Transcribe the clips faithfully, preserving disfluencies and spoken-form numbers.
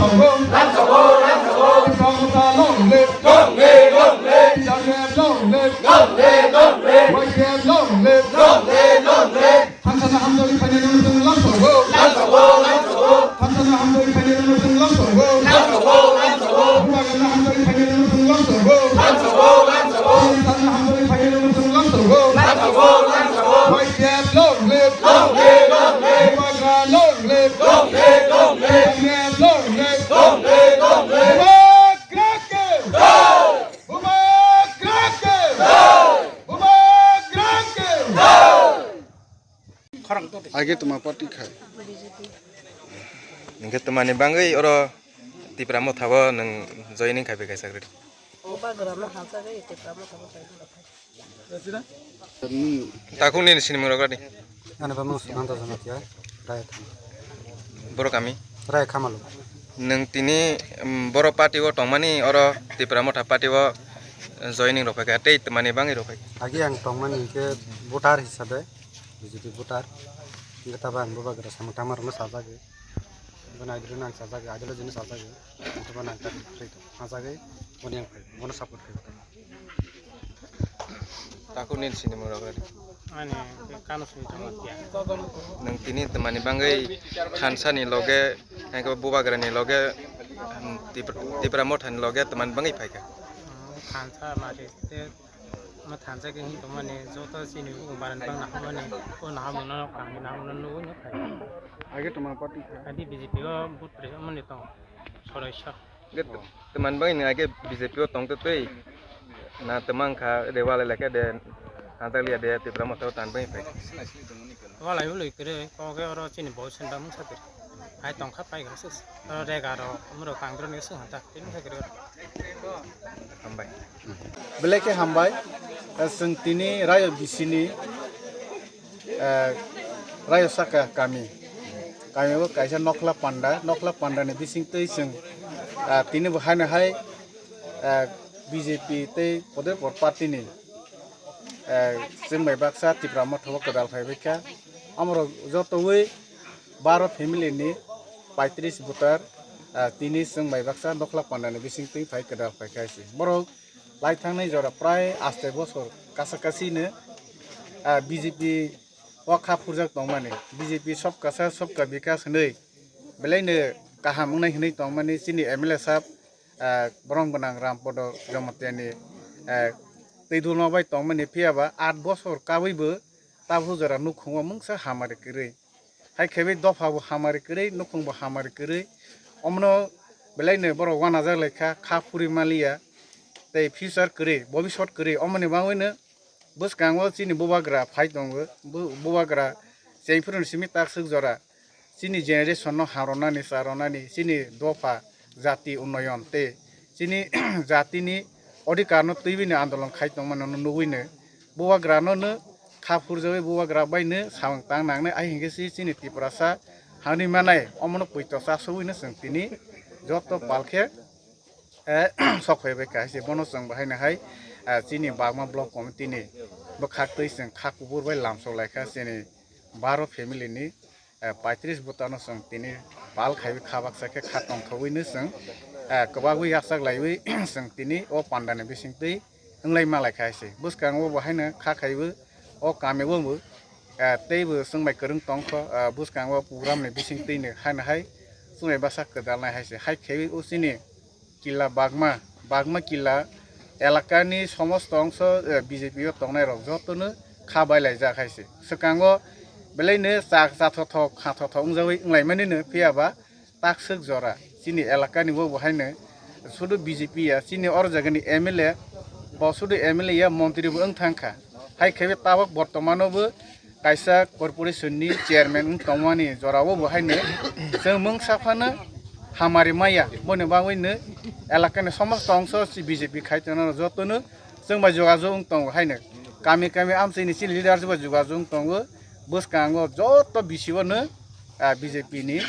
Long live! Long live, long live! T W F long live! Long live, long live! Y T F long live! Long live, long live! Thansa no hamjagwi phainai rokno chwng lamsao. Lamsao, lamsao! Thansa no hamjagwi phainai rokno chwng lamsao. Lamsao, lamsao! Bubagra no hamjagwi phainai rokno chwng lamsao. Lamsao, lamsao! Thansa no hamjagwi phainai rokno chwng lamsao. Lamsao, lamsao! Y T F long live! Long live, long live! Bubagra long live! Long live, long live! T W F long live! Long live, long live! Bubagra ke! Bubagra ke! Bubagra ke! Age tuma party khai. Hingke tumani bangwi oro Tipra Motha o nwng joining khai bai kaisa kwrwi. Bubagra no hamjagwi Tipra Motha o joining khai. Takhuk nini sinimung rok radi. Ani bamung Sumanta Jamatia, Raya Khama. Boro kami? Raya Khamalu. Nwng tini, um, boro party o tongmani oro Tipra Motha party o joining rok phaikha tei tongmani bangwi rok phaikha. Agi ang tongmani hingke voter hisabe, B J P voter. Hingke tabo ang Bubagra samung tangma rokno sajagwi. Bono ideology no ang sajagwi, ideology no sajagwi. Ang tongmani ang tak free tong. Sajagwi, bono yang phai, bono support khai. Takhuk nini sinimung rok radi. Ani khe Kano Sumi Jamatia. Nwng tini tongmani bangwi thansa ni loge, hai khe Bubagra ni loge, um, Tipra, Tipra Motha ni loge tongmani bangwi phaikha. Thansa mari te, ma thansa khe hin tongmani joto chini bukung barani bang nahamani, o nahamung no kami nahamung no nugwi no phaikha. Age tongmani party kha? Adi B J P o vote pre mani tong, soraisa. Ge-, teman bai ni age B J P o tong te tei na teman kha de wala leke de, hantak liya de Tipra Motha o tan bai pai. Walai ului kere ko ge oro chini bo senda mung satir. Hai tong kha pai ga sis. Oro rega ro muro kangro ni sung hantak tin kha kere. Hambai. Belai khe hambai. Sung tini rayo bisini eh, rayo saka kami. Kami bo kaisa Nokhla Panda, Nokhla Panda ni bising twi chwng, ah, tini bo haino hai, ah, B J P tei Podepor party ni, eh, chwng bai baksa Tipra Motha o kwdal phai bai kha. Amorok jotowi baro family ni paitris voter, ah, tini chwng bai baksa Nokhla Panda ni bising twi phai kwdal phai kha se. Borok lai thangnai jora prai aste bosor kasa kasi no, ah, B J P o kha phurjak tongmani, B J P sobka saath sobka bikas hinwi belai no kaham wngnai hinwi tongmani chini M L A sab, ah, borom gwnang Rampodo Jamatia ni, ah, twi dulma bai tongmani, phiya ba aat bosor kabwi bo tabuk jora nukhungo mungsa hamari kwrwi. Hai khe bai dopha bo hamari kwrwi, nukhung bo hamari kwrwi. Omono belai no borok wanajak lai kha, kha phuri maliya, tei future kwrwi, bobisot kwrwi. Omoni bagwi no bwskango chini bubagra phai tongo, bu-, bubagra chengphuru ni simi takswk jora chini generation no harwnani, charwnani, chini dopha jati unnoyon tei chini jatini odhikar no twiwi ni andolon khai tongmani no nugwi no bubagra no no kha phurjawi bubagra bai no samung tang nangnai, ai hinkhe si chini Tiprasa hani manai omono poito chasogwi no chwng tini joto pal khe, eh, sok phai bai kha hai se bono chwng bo haino hai, eh, chini Bagma Block Committee ni bwkhak twi chwng kha kubur bai lamsok lai kha chini baro family ni, eh, paitris bwtano chwng tini pal khaiwi kha baksa khe kha tongthogwi no chwng, eh, kwbagwi yakchak laiwi chwng tini o panda ni bising twi wnglai malai kha hai se. Bwskango bo haino kha khaiwi o kami o bo, eh, tei bo chwng bai kwrwng tong kho, eh, bwskango program ni bising twi no haino hai chwng bai bwsa kwdal nai hai se. Hai khaiwi o chini Killa Bagma, Bagma Killa elakani somosto ongso, eh, B J P o tongnai rok jotono kha bai laijak hai se. Swkango belai no cha-, chathothok, khathothok wngjawi wnglaimani no, phiya ba takswk jora chini elakani bo bo haino sudu B J P ya, chini oro jagani M L A bo sudu M L A ya, montri bo wng thang kha. Hai khe tabok bortomano bo kaisa corporation ni chairman wng tongmani jorao bo haino chwng mungsa phano hamari maya, boni bagwi no elakani somosto ongso si B J P khai tongnai jotono chwng bai jogajog wng tongo haino. Kami kami amchaini chini leader bai jogajog wng tongo, bwskango joto B C O no, ah, B J P ni,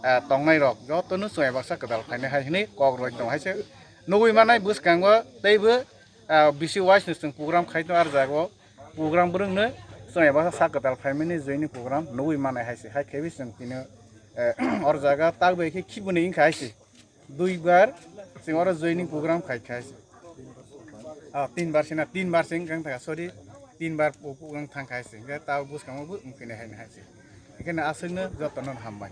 ah, tongnai rok jotono chwng bai baksa kwdal phainai hai hwnwi kok rwui tongo hai se nugui manai bwskango teibo, ah, B C wise no chwng program khai tongo, ar jaga o program bwrwng no chwng eba sak kwtal phaimani joini program nugui manai hai se, hai khe bai chwng tini, eh, or jaga tak bai khe khibini wngkha hai se, Duibar chwng oro joining program khai khai se. Ah, tinbar sina, tinbar chwng kang thaka, sorry, tinbar program thang khai se. Hingke ta bwskango bo wngphinai hai hai se. Hingke aswkno jotono hambai.